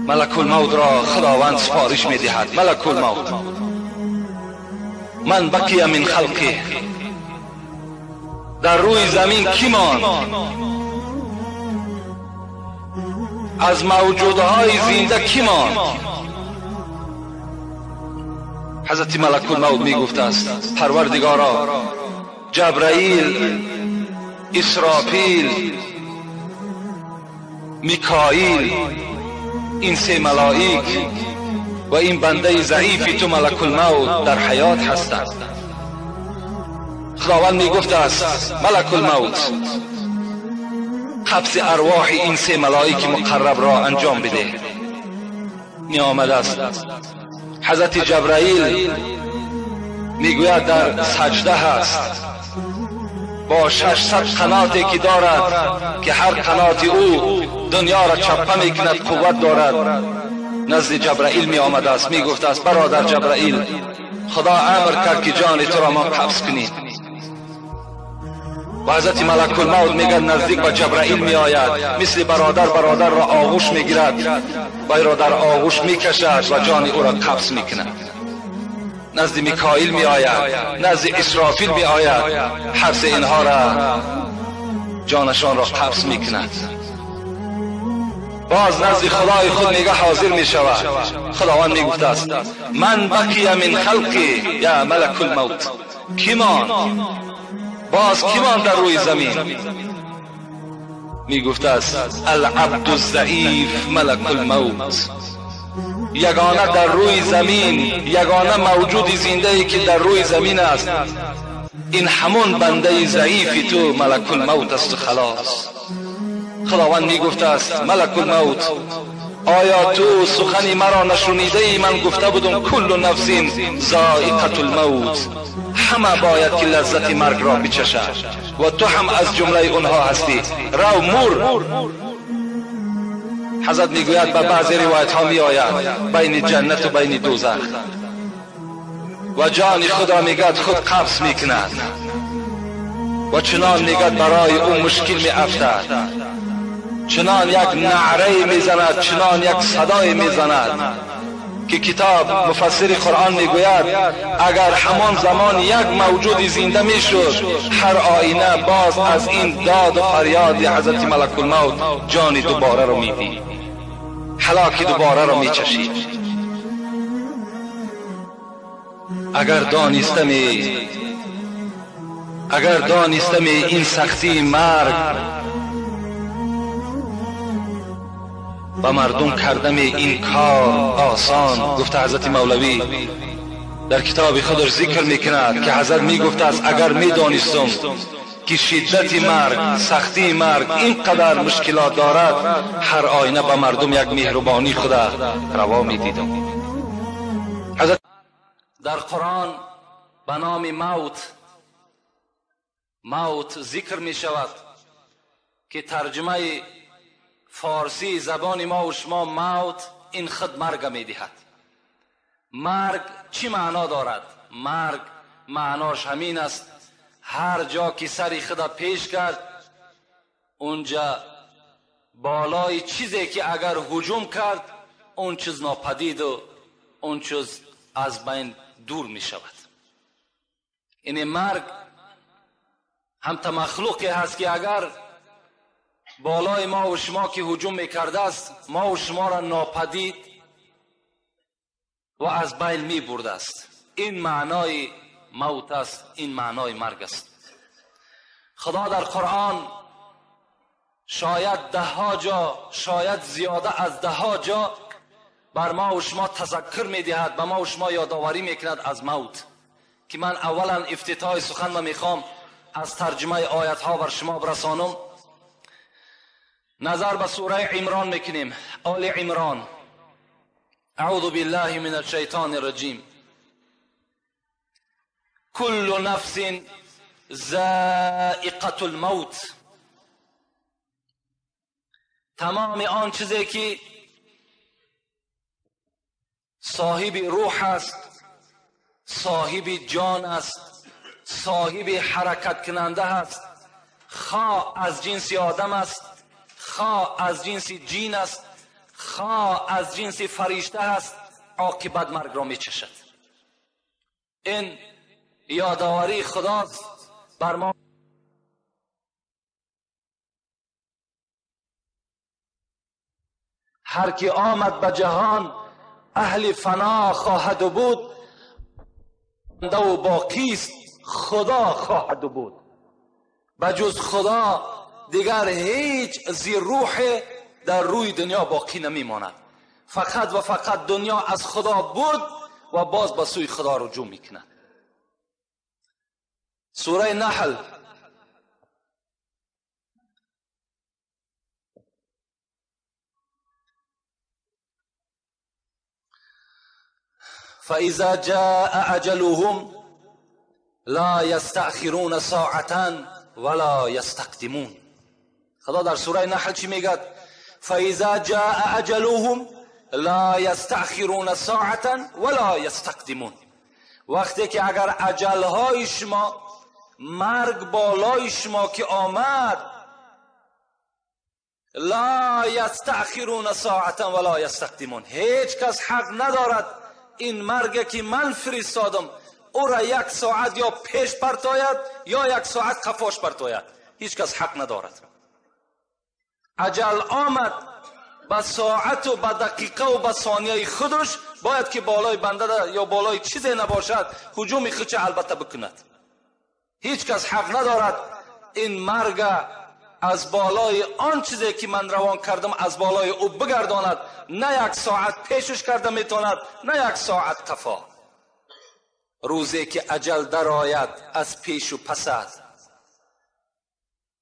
ملک الموت را خداوند سفارش میدهد. ملک الموت من بقی من خلقی، در روی زمین کی ماند؟ از موجودهای زنده کی ماند؟ حضرت ملک الموت می گفته است پروردگارا، جبرائیل، اسرافیل، میکائیل، این سه ملائک و این بنده ضعیفی تو ملک الموت در حیات هستند. خداوند می گفته است ملک الموت قبض ارواح این سه ملائک مقرب را انجام بده. می آمده است حضرت جبرائیل میگوید در سجده هست با 600 قناتی که دارد که هر قنات او دنیا را چپه میکند، قوت دارد. نزد جبرائیل می آمده است، می گفته است برادر جبرائیل، خدا امر کرد که جان تو را ما قبض کنیم. و حضرت ملک الموت میگه نزدیک به جبرائیل می آید، مثل برادر برادر را آغوش میگیرد و را در آغوش میکشد و جان او را قبض میکند. نزد میکائیل می آید، نزد اسرافیل می آید، حبس اینها را، جانشان را قبض میکند. باز نزد خدای خود میگه حاضر می شود. خداوند می گفته است من بقی من خلقی یا ملک الموت، کی ماند؟ باز کی ماند در روی زمین؟ می گفته است العبد الضعیف ملک الموت، یگانه در روی زمین، یگانه موجود زنده ای که در روی زمین است، این همون بنده ضعیفی تو ملک الموت است. خلاص. خداوند می گفته است ملک الموت آیا تو سخنی مرا نشنیده ای؟ من گفته بودم کل نفس ذائقة الموت، همه باید که لذت مرگ را بچشد و تو هم از جمله اونها هستی، رو مور. حضرت میگوید به بعضی روایت ها می آید بین جنت و بین دوزخ و جان خدا میگد خود قبض میکند و چنان میگد برای او مشکل می افتد، چنان یک نعره میزند، چنان یک صدای میزند که کتاب مفسر قرآن میگوید اگر همان زمان یک موجود زنده میشد هر آینه باز از این داد و فریاد حضرت ملک الموت جان دوباره را میدید، هلاک دوباره را میچشید. اگر دانستمی این سختی مرگ و مردم کردم این کار آسان. گفته حضرت مولوی در کتاب خودش ذکر میکند که حضرت میگفته است اگر میدانستم که شدت مرگ، سختی مرگ اینقدر مشکلات دارد، هر آینه به مردم یک مهربانی خدا روا میدیدم. حضرت در قرآن به نام موت ذکر میشود که ترجمه فارسی زبان ما و شما موت این خود مرگ میدهد. مرگ چی معنا دارد؟ مرگ معناش همین است هر جا که سری خدا پیش کرد اونجا بالای چیزی که اگر هجوم کرد اون چیز ناپدید و اون چیز از بین دور می شود. این مرگ هم تا مخلوقی هست که اگر بالای ما و شما که هجوم میکرده است ما و شما را ناپدید و از بین می برده است. این معنای موت است، این معنای مرگ است. خدا در قرآن شاید ده ها جا، شاید زیاده از ده ها جا بر ما و شما تذکر میدهد، به ما و شما یادآوری میکند از موت، که من اولا افتتاح سخن را میخوام از ترجمه آیت ها بر شما برسانم. نظر به سوره عمران میکنیم، آل عمران. اعوذ بالله من الشیطان الرجیم. کل نفس ذائقة الموت. تمام آن چیزی که صاحب روح است، صاحب جان است، صاحب حرکت کننده است، خواه از جنس آدم است، خواه از جنس جین است، خواه از جنس فرشته است، عاقبت مرگ را میچشد. این یادآوری خداست بر ما. هر کی آمد به جهان اهل فنا خواهد بود، بنده و باقی است خدا خواهد بود. بجز خدا دیگر هیچ زیر روح در روی دنیا باقی نمیماند. فقط و فقط دنیا از خدا بود و باز به سوی خدا رجوع میکند. سوره نحل فإذا جاء أجلهم لا يستأخرون ساعة ولا يستقدمون. خدا در سوره نحل چی میگه؟ فإذا جاء أجلهم لا يستأخرون ساعة ولا يستقدمون. وقتی که اگر اجلهای شما، مرگ بالای شما که آمد، لا یستأخرون ساعة ولا یستقدمون، هیچ کس حق ندارد این مرگ که من فرستادم او را یک ساعت یا پیش پرتاید یا یک ساعت قفاش پرتاید. هیچ کس حق ندارد. اجل آمد به ساعت و به دقیقه و به ثانیه خودش باید که بالای بنده یا بالای چیزی نباشد هجوم خودش البته بکند. هیچ کس حق ندارد این مرگ از بالای آن چیزی که من روان کردم از بالای او بگرداند. نه یک ساعت پیشش کرده میتواند، نه یک ساعت قفا. روزی که اجل درآید از پیش و پسد،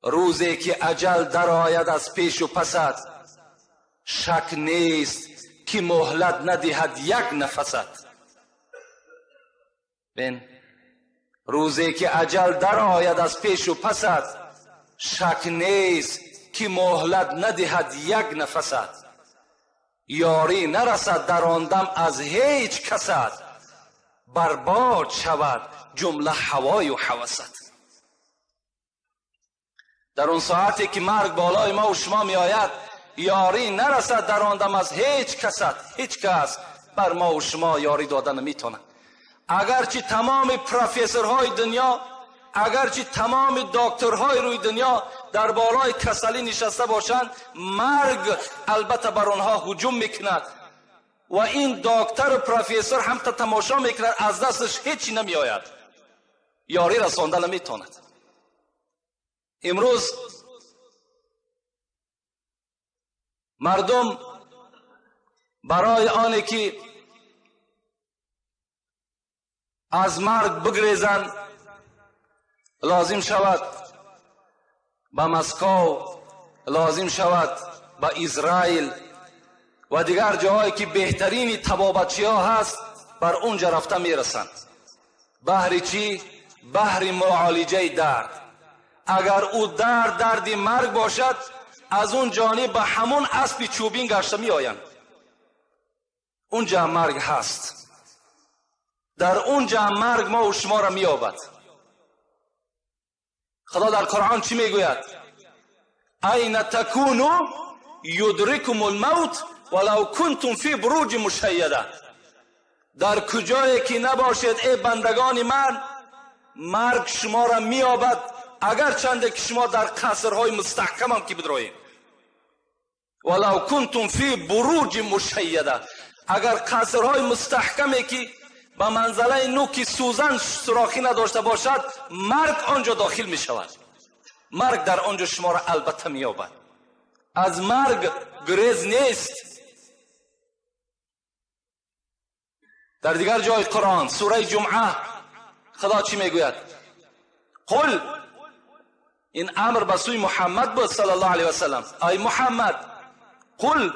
روزی که اجل درآید از پیش و پسد، شک نیست که مهلت ندهد یک نفست. بین روزی که اجل درآید از پیش و پسد، شک نیست که مهلت ندهد یک نفست. یاری نرسد در آن دم از هیچ کست، برباد شود جمله هوای و هوست. در اون ساعتی که مرگ بالای ما و شما می آید، یاری نرسد در آن دم از هیچ کست. هیچ کس بر ما و شما یاری دادن نمیتواند. اگرچه تمام پروفسورهای دنیا، اگرچه تمام دکترهای روی دنیا در بالای کسلی نشسته باشند، مرگ البته بر آنها هجوم میکند و این دکتر و پروفسور هم تا تماشا میکند، از دستش هیچی نمیآید، یاری رسانده نمیتواند. امروز مردم برای آنی که از مرگ بگریزند لازم شود به مسکو، لازم شود به اسرائیل و دیگر جاهایی که بهترین طبابتچی ها هست بر اونجا رفته میرسند. بهر چی؟ بهر معالجه درد. اگر او درد درد مرگ باشد، از اون جانب به همون اسب چوبین گشته می آیند. اونجا مرگ هست، در اونجا مرگ ما و شما را می یابد. خدا در قرآن چی میگوید؟ این تکونو یدرکم الموت ولو کنتم فی بروج مشیده. در کجایی که نباشید ای بندگان من، مرگ شما را مییابد، اگر چنده که شما در قصرهای مستحکم هم که بدروید. ولو کنتم فی بروج مشیده، اگر قصرهای مستحکمی که به منزله نوک سوزن سوراخی نداشته باشد، مرگ آنجا داخل می شود. مرگ در آنجا شما را البته می یابد. از مرگ گریز نیست. در دیگر جای قرآن سوره جمعه خدا چی میگوید؟ قل، این امر به سوی محمد بود صلی الله علیه و سلم، ای محمد قل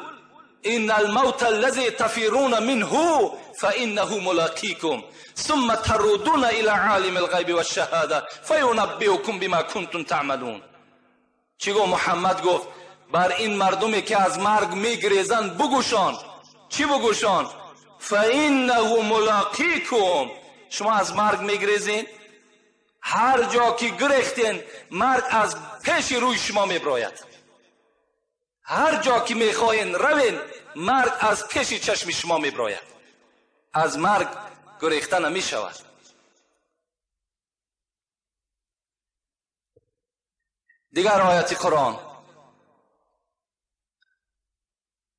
ان الموت الذي تفرون منه فانه ملاقيكم ثم تردون الى عالم الغیب والشهاده فینبئکم بما کنتم تعملون. چی گفت محمد؟ گفت بر این مردمی که از مرگ میگریزند بگوشان. چی بگوشان؟ فانه ملاقیکم. شما از مرگ میگریزین، هر جا که گریختین مرگ از پیش روی شما میبراید. Ҳар ҷо ки мехоҳен равен, марг аз пеши чашми шумо меброяд. Аз марг гурехта намешавад. Дигар ояти Қуръон,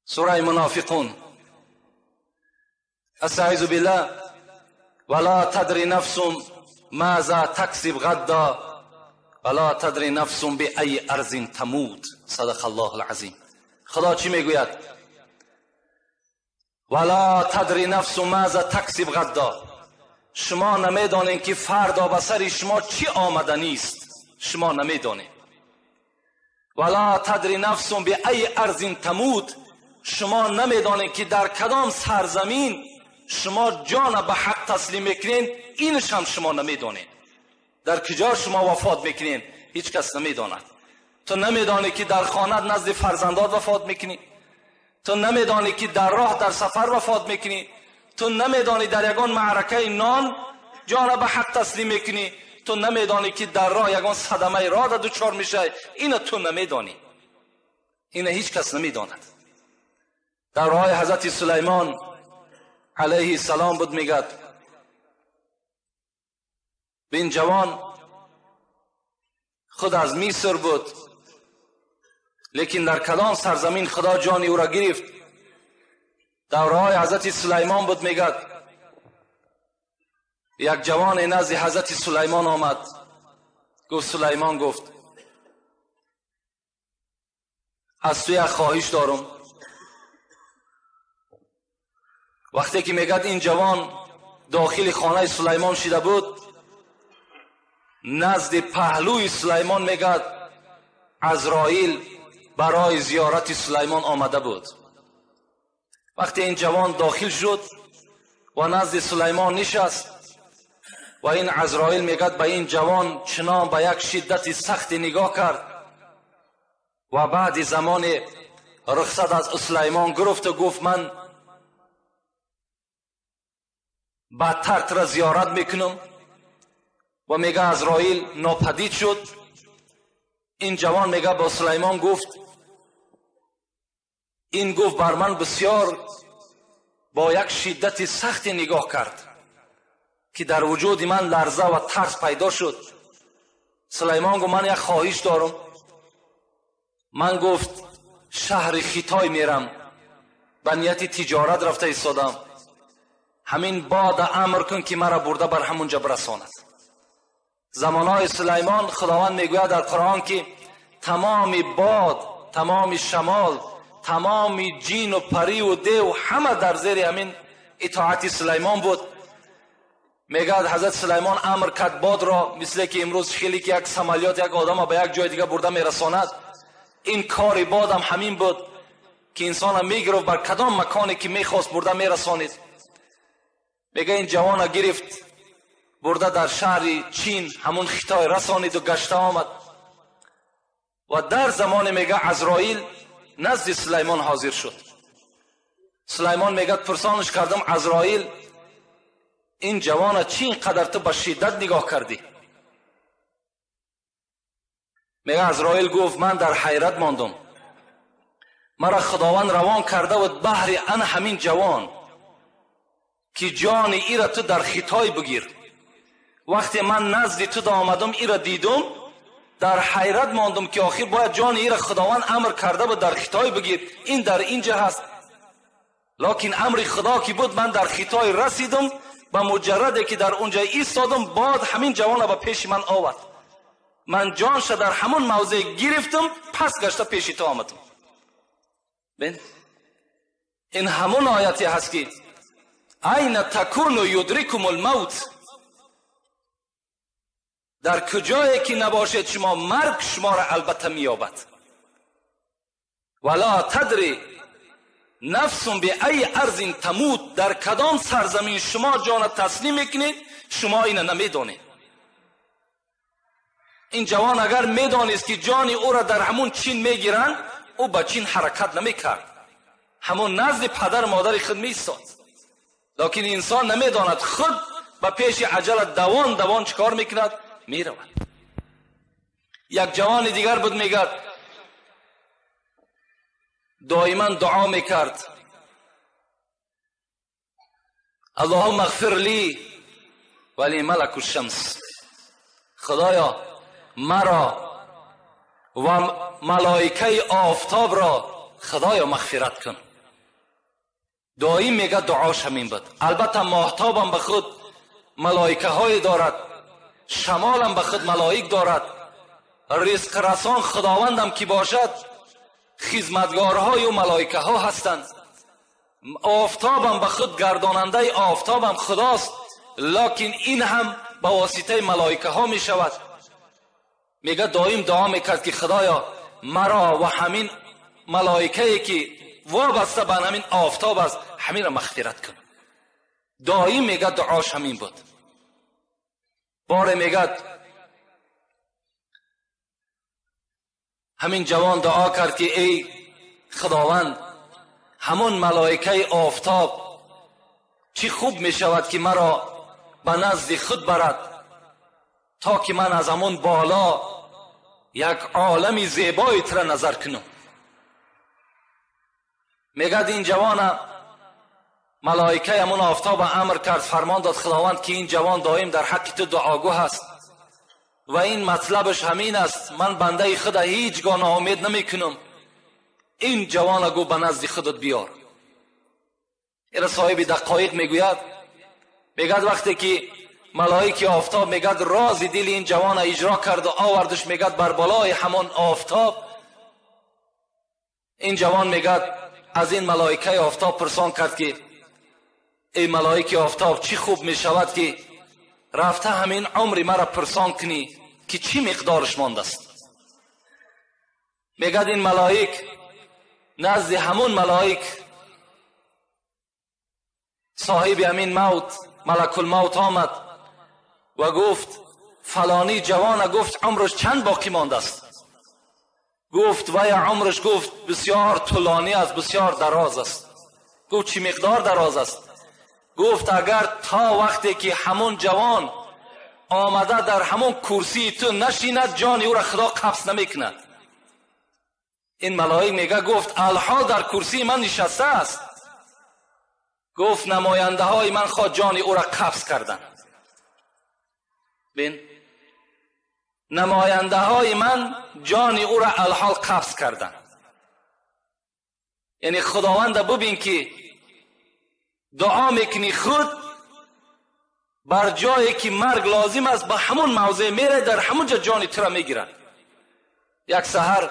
сураи Мунофиқун: استعیذ بالله ولا تدری نفس ماذا تکسب غدا ولا تدری نفس بأی ارض تموت. صدق الله العظیم. خدا چی میگوید؟ ولا تدری نفس ماذا تکسب غدا. شما نمیدانین که فردا به سر شما چی آمدنی است. شما نمیدانین. ولا تدری نفس بأی ارض تموت. شما نمیدانین که در کدام سرزمین شما جان به حق تسلیم میکنین، اینش هم شما نمیدانین. در کجا شما وفات میکنین هیچ کس نمیداند. تو نمیدانی که در خانه نزد فرزندات وفات میکنی، تو نمیدانی که در راه در سفر وفات میکنی، تو نمیدانی در یگان معرکه نان جان به حق تسلیم میکنی، تو نمیدانی که در راه یگان صدمه راه دچار میشه. اینو تو نمیدانی، اینو هیچ کس نمیداند. در راه حضرت سلیمان علیه السلام بود، میگد این جوان خود از مصر بود، لیکن در کدام سرزمین خدا جان او را گرفت. در راه حضرت سلیمان بود، میگد یک جوان نزد حضرت سلیمان آمد. گفت سلیمان، گفت از تو یک خواهش دارم. وقتی که میگد این جوان داخل خانه سلیمان شده بود، نزد پهلوی سلیمان میگد عزرائیل برای زیارت سلیمان آمده بود. وقتی این جوان داخل شد و نزد سلیمان نشست و این عزرائیل میگد به این جوان چنان به یک شدت سخت نگاه کرد و بعد زمان رخصت از سلیمان گرفت و گفت من بدتر را زیارت میکنم. و میگه عزرائیل ناپدید شد. این جوان میگه با سلیمان گفت، این گفت بر من بسیار با یک شدت سخت نگاه کرد که در وجود من لرزه و ترس پیدا شد. سلیمان گفت من یک خواهش دارم. من گفت شهر خیتای میرم، به نیت تجارت رفته ایستادم، همین باد امر کن که مرا برده بر همونجا برساند. زمانهای سلیمان خداوند میگوید در قرآن که تمام باد، تمام شمال، تمام جین و پری و دیو همه در زیر همین اطاعت سلیمان بود. میگه حضرت سلیمان امر کرد باد را، مثل که امروز خیلی که یک سمالیات یک آدم به یک جای دیگه برده میرساند، این کار باد هم همین بود که انسان میگرفت بر کدام مکانی که میخواست برده میرسانید. میگه این جوان گرفت برده در شهر چین همون خطای رسانید و گشته آمد. و در زمان میگه عزرائیل نزد سلیمان حاضر شد. سلیمان میگه پرسانش کردم عزرائیل این جوان چی اینقدر تو به شدت نگاه کردی؟ میگه عزرائیل گفت من در حیرت ماندم، مرا خداوند روان کرده بود بهر ان همین جوان که جان ای را تو در خطای بگیر. وقتی من نزد تو آمدم ای را دیدم در حیرت ماندم که آخر باید جان ای را خداوند امر کرده بود در خطای بگیر، این در اینجا هست، لکن امر خدا که بود من در خطای رسیدم. به مجرده که در اونجا ایستادم باد همین جوان را به پیش من آورد، من جانش در همون موضع گرفتم، پس گشته پیش تو آمدم. بین این همون آیتی هست که این تکون یدرکم الموت، در کجایی که نباشید شما مرگ شما را البته مییابد. ولا تدری نفس به ای ارض تموت، در کدام سرزمین شما جان تسلیم میکنید شما اینو نمیدانید. این جوان اگر میدانست که جان او را در همون چین میگیرند، او به چین حرکت نمیکرد، همون نزد پدر مادر خود میایستاد. لکن انسان نمیداند، خود به پیش عجله دوان دوان چکار میکند؟ میرود. یک جوان دیگر بود میگد دائما دعا میکرد اللهم اغفر لی ولی ملک الشمس، خدایا مرا و ملائکه آفتاب را خدایا مغفرت کن. دائم میگه دعاش همین بود. البته ماهتابم به خود ملائکه های دارد، شمالم به خود ملائک دارد، رزق رسان خداوندم که باشد خدمتگارهای و ملائکه ها هستند، آفتابم به خود گرداننده آفتابم خداست، لکن این هم به واسطه ملائکه ها می شود. میگه دائم دعا میکرد که خدایا مرا و همین ملائکه که وابسته به همین آفتاب است همین را مغفرت کن. دائم میگه دعاش همین بود. باره میگه همین جوان دعا کرد که ای خداوند همون ملائکه آفتاب چی خوب میشود که مرا به نزد خود برد تا که من از همون بالا یک عالم زیبایی تر نظر کنم. میگه این جوان ملائکه همون آفتاب امر کرد، فرمان داد خداوند که این جوان دائم در حق تو دعاگو هست و این مطلبش همین است، من بنده خود هیچگاه ناامید نمیکنم، این جوان گو به نزد خودت بیار. این صاحب دقایق میگوید، میگد وقتی که ملائکه آفتاب میگد راز دل این جوان اجرا کرد و آوردش، میگد بر بالای همان آفتاب این جوان میگد از این ملائکه آفتاب پرسان کرد که ای ملائکه آفتاب چی خوب میشود که رفته همین عمری مرا پرسان کنی که چی مقدارش مانده است. میگد این ملائک نزد همون ملائک صاحب همین موت ملک الموت آمد و گفت فلانی جوان گفت عمرش چند باقی مانده است؟ گفت وای عمرش گفت بسیار طولانی است، بسیار دراز است. گفت چی مقدار دراز است؟ گفت اگر تا وقتی که همون جوان آمده در همون کرسی تو نشیند جان او را خدا قبض نمیکند. این ملائک میگه گفت الحال در کرسی من نشسته است. گفت نماینده های من خواه جان او را قبض کردن. بین نماینده های من جان او را الحال قبض کردن. یعنی خداوند ببین که دعا میکنی خود بر جایی که مرگ لازم است به همون موضع میره، در همون جا جان تو را میگیرن. یک سحر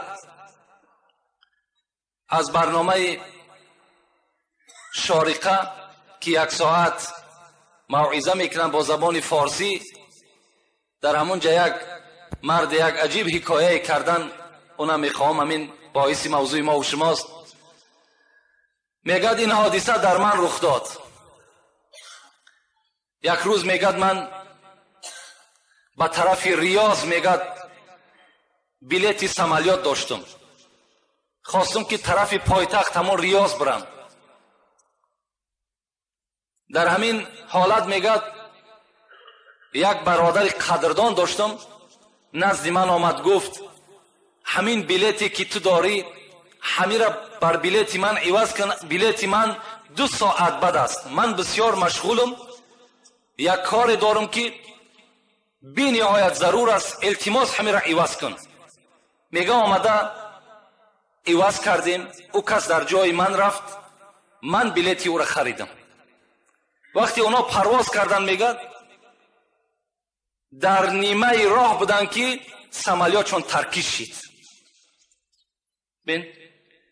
از برنامه شارقه که یک ساعت موعظه میکنن با زبان فارسی، در همون جا یک مرد یک عجیب حکایه کردن، اونم میخوام همین باعث موضوع ما و شماست. میگد این حادثه در من رخ داد. یک روز میگد من به طرف ریاض میگد بلیت سمالیات داشتم، خواستم که طرف پایتخت همون ریاض برم. در همین حالت میگد یک برادر قدردان داشتم، نزد من آمد گفت همین بلیتی که تو داری همین را بر بلیت من عوض کن، بلیت من 2 ساعت بعد است، من بسیار مشغولم، یک کار دارم که بی نهایت ضرور است، التماس همین را عوض کن. میگه آمده عوض کردیم، او کس در جای من رفت، من بلیتی او را خریدم. وقتی اونا پرواز کردن میگه در نیمه راه بودن که سمالیاتشون ترکیش شد. بین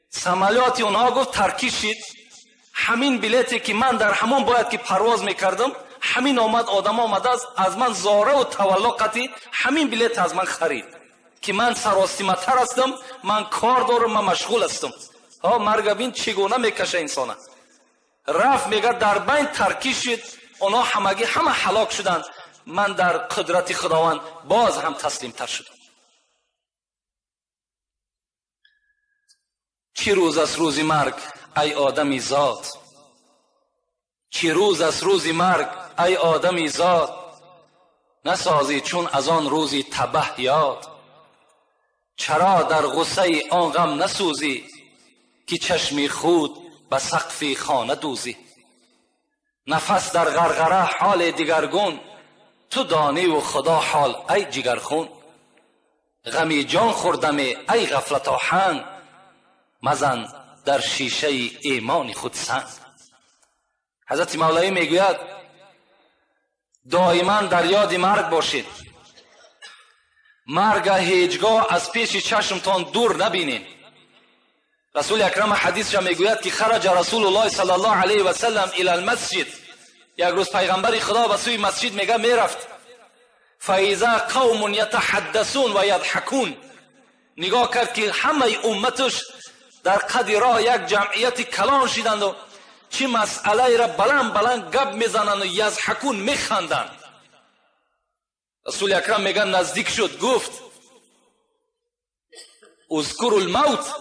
سمالیات اونها گفت ترکیش شد، همین بلیتی که من در همون باید که پرواز میکردم همین آمد آدم آمده از من زاره و تولا قطعی همین بلیت از من خرید که من سراستیمتر هستم، من کار دارم، من مشغول هستم. ها مرگ بین چگونه میکشه انسانه. رفت میگه در بین ترکیش شد، اونا همگی همه هلاک شدند، من در قدرت خداوند باز هم تسلیم تر شدم. چی روز از روز مرگ ای آدمی زاد، چی روز از روز مرگ ای آدمی زاد، نسازی چون از آن روزی تبه یاد. چرا در غصه آن غم نسوزی که چشمی خود به سقف خانه دوزی. نفس در غرغره حال دیگرگون، تو دانی و خدا حال ای جگرخون. غمی جان خوردم ای غفلت آهنگ، مزن در شیشه ایمان خود سنگ. حضرت مولوی میگوید دائما در یاد مرگ باشید، مرگ هیچگاه از پیش چشمتان دور نبینید. رسول اکرم حدیث را میگوید که خرج رسول الله صلی الله علیه و سلم الی المسجد، یک روز پیغمبر خدا به سوی مسجد میگه میرفت، فاذا قوم یتحدثون و یضحکون، نگاه کرد که همه امتش در قد راه یک جمعیت کلان شدند و چی مسئله را بلند بلند گپ میزنند و یضحکون میخندند. رسول اکرم میگه نزدیک شد، گفت اذکروا الموت،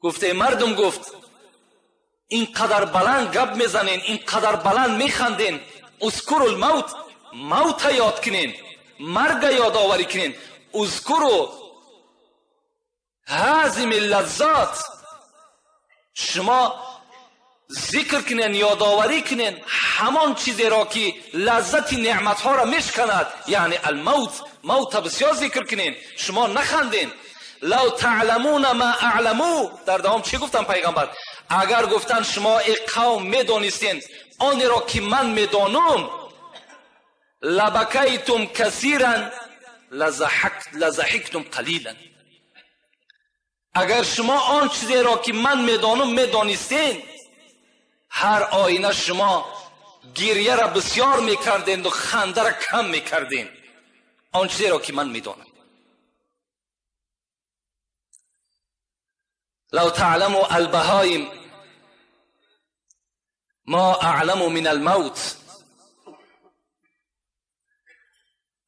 گفت ای مردم، گفت اینقدر بلند گپ میزنین، اینقدر بلند میخندین، اذکروا الموت، موت یاد کنین، مرگ یاد آوری کنین، اذکروا هازم اللذات، شما ذکر کنین، یادآوری کنین همان چیزی را که لذت نعمت ها را میشکند، یعنی الموت، موت بسیار ذکر کنین، شما نخندین. لو تعلمون ما اعلمو، در دوام چی گفتن پیغمبر؟ اگر گفتن شما ای قوم میدانستین آنی را که من میدانم، لبکیتم کثیرا لضحکتم قلیلا، اگر شما آن چیزی را که من میدانم میدانستین، هر آینه شما گریه را بسیار میکردین و خنده را کم میکردین، آن چیزی را که من میدانم. لو تعلموا البهایم ما اعلم من الموت،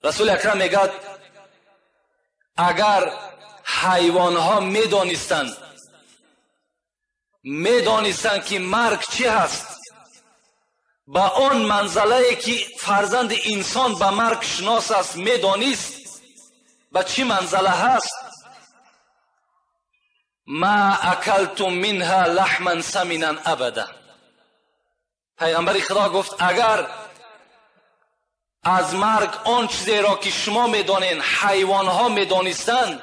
رسول اکرم میگه اگر حیوانها میدانستند، میدانستند که مرگ چی هست، با آن منزله که فرزند انسان به مرگ شناس است میدانست به چی منزله هست، ما اکلتم منها لحما سمنا ابدا. پیغمبر خدا گفت اگر از مرگ آن چیزی را که شما میدانین حیوانها میدانستند،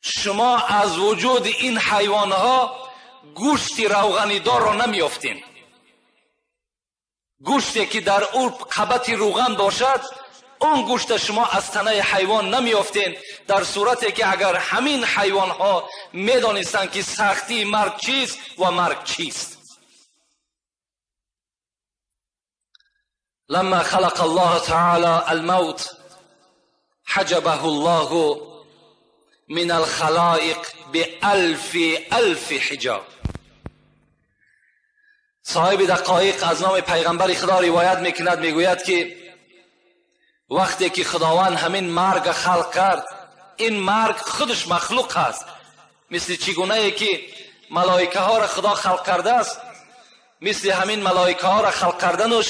شما از وجود این حیوانها گوشت روغنی دار را نمیافتین. گوشتی که در او قبط روغن باشد، اون گوشت شما از تنه حیوان نمیافتین، در صورتی که اگر همین حیوانها میدانستند که سختی مرگ چیست و مرگ چیست. لما خلق الله تعالى الموت حجبه الله من الخلائق بألف ألف حجاب. صاحب دقایق از نام پیغمبر خدا روایت میکند، میگوید که وقتی که خداوند همین مرگ خلق کرد، این مرگ خودش مخلوق است، مثل چگونه ای که ملائکه ها را خدا خلق کرده است، مثل همین ملائکه ها را خلق کردنش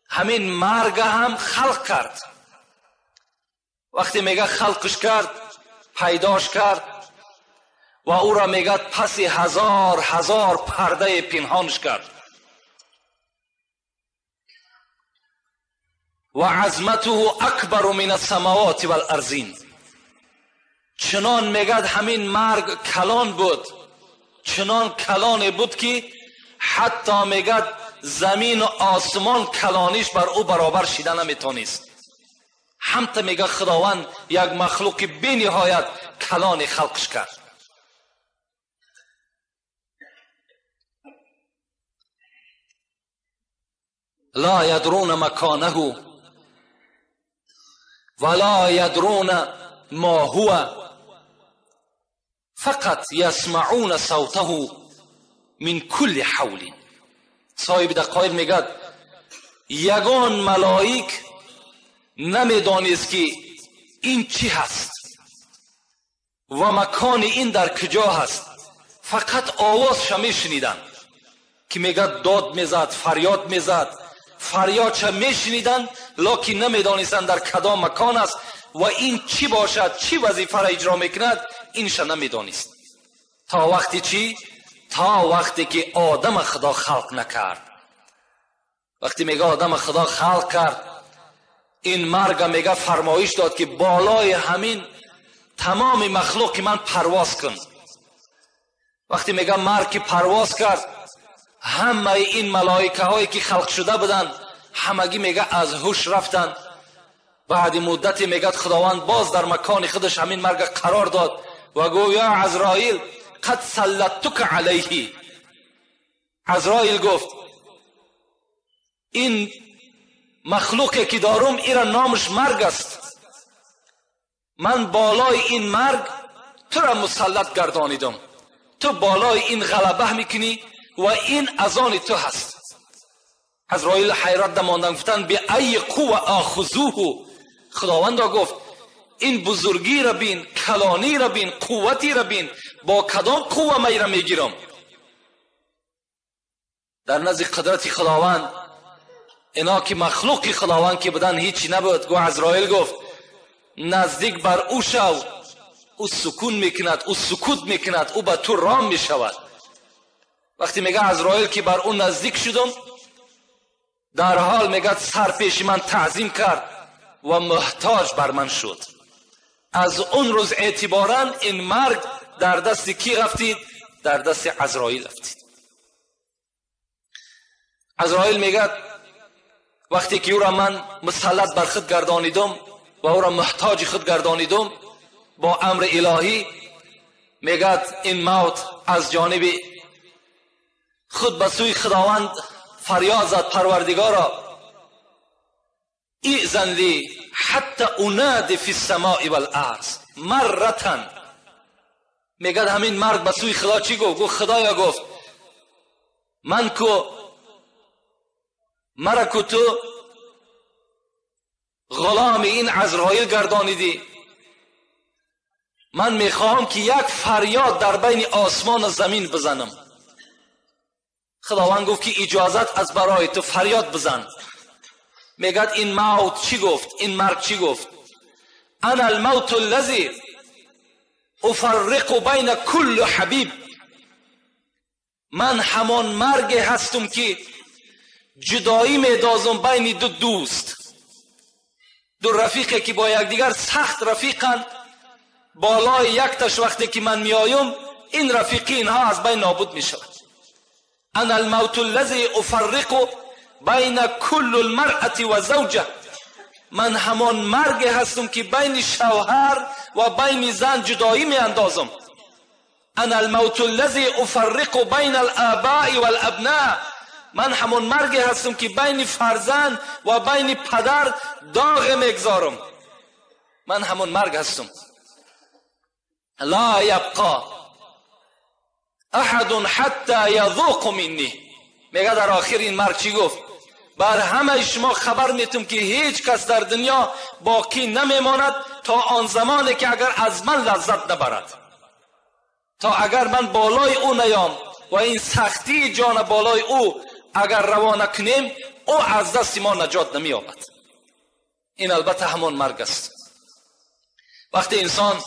همین مرگ هم خلق کرد. وقتی میگه خلقش کرد، پیداش کرد و او را میگه پس هزار هزار پرده پنهانش کرد. و عظمته اکبر من السماوات والارضین، چنان میگه همین مرگ کلان بود، چنان کلان بود که حتی میگه زمین و آسمان کلانیش بر او برابر شیده نمیتونست. همتا میگه خداوند یک مخلوق بی نهایت کلان خلقش کرد. لا یدرون مکانه ولا یدرون ما هو فقط یسمعون صوته من کل حول. صاحب دقایق میگه یگان ملائک نمیدانست که این چی هست و مکان این در کجا هست، فقط آوازش میشنیدن که میگه داد میزد، فریاد میزد، فریادش میشنیدن، لکن نمیدانستند در کدام مکان است و این چی باشد، چی وظیفه را اجرا میکند، اینش نمیدانست. تا وقتی چی؟ تا وقتی که آدم خدا خلق نکرد. وقتی میگه آدم خدا خلق کرد، این مرگ میگه فرمایش داد که بالای همین تمام مخلوق من پرواز کن. وقتی میگه مرگ که پرواز کرد، همه این ملائکه هایی که خلق شده بودن همگی میگه از هوش رفتن. بعد مدتی میگه خداوند باز در مکان خودش همین مرگ قرار داد و گفت یا عزرائیل قد سلطتک علیه. عزرائیل گفت این مخلوقی که دارم ایرا نامش مرگ است، من بالای این مرگ تو را مسلط گردانیدم، تو بالای این غلبه میکنی و این از آن تو هست. عزرائیل حیرت ماندن، گفتن به ای قوه آخذوه. خداوند گفت این بزرگی را بین، کلانی را بین، قوتی را بین، با کدام قوه من را میگیرم؟ در نزد قدرت خداوند اینا که مخلوق خداوند که بدن هیچی نبود. گو عزرائیل گفت نزدیک بر او شو، او سکون میکند، او سکوت میکند، او به تو رام میشود. وقتی میگه عزرائیل که بر او نزدیک شدم، در حال میگه سر پیش من تعظیم کرد و محتاج بر من شد. از اون روز اعتبارا این مرگ در دست کی رفتید؟ در دست عزرائیل رفتید. عزرائیل میگه وقتی که او را من مسلط بر خود گردانیدم و او را محتاج خود گردانیدم با امر الهی، میگه این موت از جانب خود به سوی خداوند فریاد زد، پروردگارا ایذن لی حتی انادی فی السماء والارض مرة. میگه همین مرد به سوی خدا چی گفت؟ گفت خدایا، گفت من کو مرا کو تو غلام این عزرائیل گردانیدی، من میخواهم که یک فریاد در بین آسمان و زمین بزنم. خداوند گفت که اجازت از برای تو، فریاد بزن. میگد این موت چی گفت؟ این مرگ چی گفت؟ انا الموت الذی افرق بین کل حبیب. من همان مرگ هستم که جدایی میدازم بین دو دوست، دو رفیقی که با یکدیگر سخت رفیقند. بالای یک تش وقتی که من میایم این رفیقی اینها از بین نابود میشود. انا الموت الذی افرق بین کل المرأة و زوجه. من همان مرگ هستم که بین شوهر و بین زن جدایی می اندازم. انا الموت الذی افرق بین الآباء والابناء. من همان مرگ هستم که بین فرزند و بین پدر داغ میگذارم. من همان مرگ هستم. لا یبقى احد حتی یذوق منی. میگه در آخر این مرگ چی گفت؟ بر همه شما خبر میتم که هیچ کس در دنیا باقی نمیماند تا آن زمانی که اگر از من لذت نبرد، تا اگر من بالای او نیام و این سختی جان بالای او اگر روانه کنیم، او از دست ما نجات نمییابد. این البته همان مرگ است. وقتی انسان